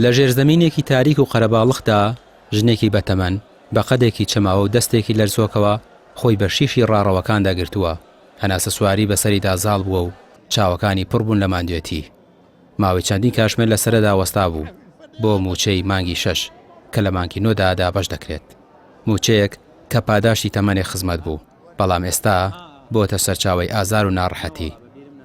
لە ژێرزەمینێکی تاریک و قەرەباڵخدا ژنێکی بەتەمەن، بە قەدێکی چەماوە و دەستێکی لەرزۆکەوە خۆی بە شیشی ڕاڕەوەکاندا گرتووە، هەناسە سواری بەسەریدا زاڵ بووە و چاوەکانی پڕ بوون لە ماندوێتی. ماوەی چەندین کاژمێر لە سەرەدا وەستابوو بۆ مووچەی مانگی شەش کە لە مانگی نۆدا دابەش دەکرێت. مووچەیەک کە پاداشتی تەمەنێک خزمەت بوو، بەڵام ئێستا بۆتە سەرچاوەی ئازار و ناڕەحەتی.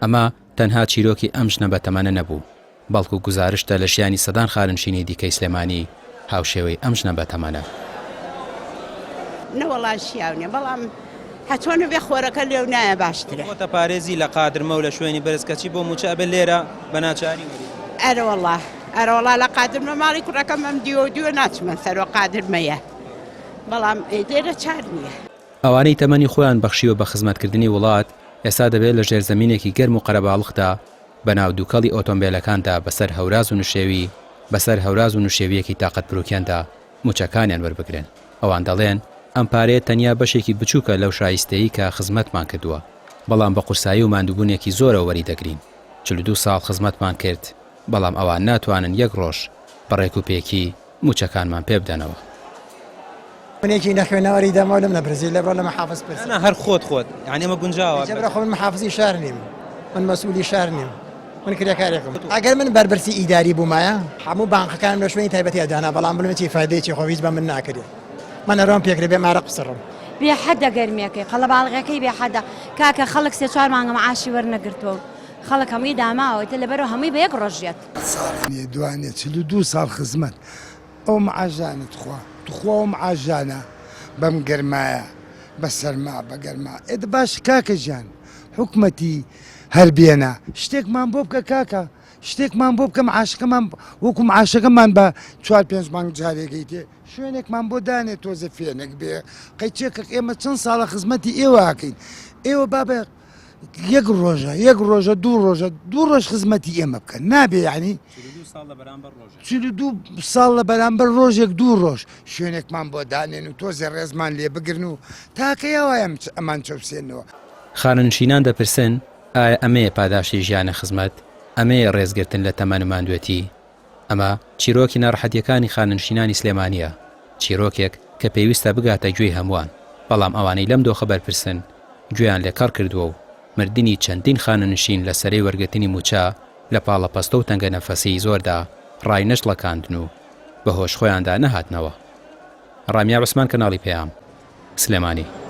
ئەمە تەنها چیرۆکی ئەم ژنە بەتەمەنە نەبوو، بەڵکو گوزارشتە لە ژیانی سەدان خانەنشینی دیکەی سلێمانی هاوشێوەی ئەم ژنە بەتەمەنە. نەوەڵا شیاو نیە بەڵام هەچۆنە بێ خۆرەکە لێو نایە باشترە. خۆتە پارێزی لە قادرمە و لە شوێنی بەرز کەچی بۆ موچە ئەبێ لێرە بە ناچاری وەری. ئەرەوەڵا ئەرەوەڵا لە قادرمە ماڵی کوڕەکەم ئەم دیوە و دیوە ناچمە سەرۆ قادرمەیە بەڵام لێرە چار نییە. ئەوانەی تەمەنی خۆیان بەخشیوە بە خزمەتکردنی وڵات ئێستا دەبێت لە ژێرزەمینێکی گەرم و قەرەباڵخدا بەناو دووکەڵی ئۆتۆمبێلەکاندا بەسەر هەوراز و نشێوی بەسەر هەوراز و نشێوییەکی تاقەتپروکێندا مووچەکانیان وەربگرن. ئەوان دەڵێن، ئەم پارەیە تەنیا بەشێکی بچووکە لەو شایستەیی کە خزمەتمان کردووە، بەڵام بە قورسایی و ماندووبوونێکی زۆرەوە وەریدەگرین. 42 ساڵ خزمەتمان کرد، بەڵام ئەوان ناتوانن یەک ڕۆژ بە ڕێکوپێکی مووچەکانمان پێ بدەنەوە. منێکی نەخوێنەواری دەمەوە لەم نەبرزی لە بڕۆ لە محافز پرسی. نا هەر خۆت خۆت یانی ئەمە گونجاوە. جەبرە خۆ من محافزی شار نیم من مەسئولی شار نیم من کرێکارێکم ئەگەر من بەرپرسی ئیداری بوومایە هەموو بانقەکانم لە شوێنی تایبەتیا دانا بەڵام بڵێم چی فایدەیەکی خۆ هیچ بە من ناکرێ من ئەرۆم پێکرێ بێم ئارەق بسڕم. بێ حەدە گەرمیەکەی قەڵەباڵغەکەی بێ حەدە کاکە خەڵک سێ چوار مانگە معاشی وەرنەگرتووە و خەڵک هەمووی داماوە ئیتر لەبەرئەوە هەمووی بە یەک ڕۆژ یەت. ساڵێ نیە دوانێ 42 ساڵ خزمەت ئەو معاشانە تخوا تخوا ئەو معاشانە بەم گەرمایە بە سەرما بە گەرما ئێ دە باش کاکە گیان حکومەتی هەر بێنە شتێکمان بۆ بکە کاکە شتێکمان بۆ بکە معاشەکەمان وەکو معاشەکەمان بە چوار پێنج مانگ جارێکەی تێ شوێنێکمان بۆ دانێ تۆزە فێنک بێ قەیچێکە ئێمە چەند ساڵە خزمەتی ئێوە ئەکەین ئێوە بابە یەک ڕۆژە یەک ڕۆژە دوو ڕۆژە دوو ڕۆژ خزمەتی ئێمە بکەن نابێ یعنی دوو ساڵ لە بەرامبەر ڕۆژێک دوو ڕۆژ شوێنێکمان بۆ دانێن و تۆزێ ڕێزمان لێ بگرن و تاکەی ئەوایە ئەمان چەوسێنەوە. خانەنشینان دەپرسن، ئایا ئەمەیە پاداشتی ژیانە خزمەت؟ ئەمەیە ڕێزگرتن لە تەمەن و ماندوێتی؟ ئەمە چیرۆکی ناڕەحەتییەکانی خانەنشینانی سلێمانییە، چیرۆکێک کە پێویستە بگاتە گوێی هەمووان، بەڵام ئەوانەی لەم دۆخە بەرپرسن گوێیان لێ کەڕ کردووە و مردنی چەندین خانەنشین لە سەرەی وەرگرتنی مووچە لە پاڵەپەستۆ و تەنگەنەفەسیی زۆردا ڕاینەشڵەکاندن و بە هۆش خۆیاندا نەهاتنەوە. ڕامیار عوسمان کەناڵی پەیام، سلێمانی.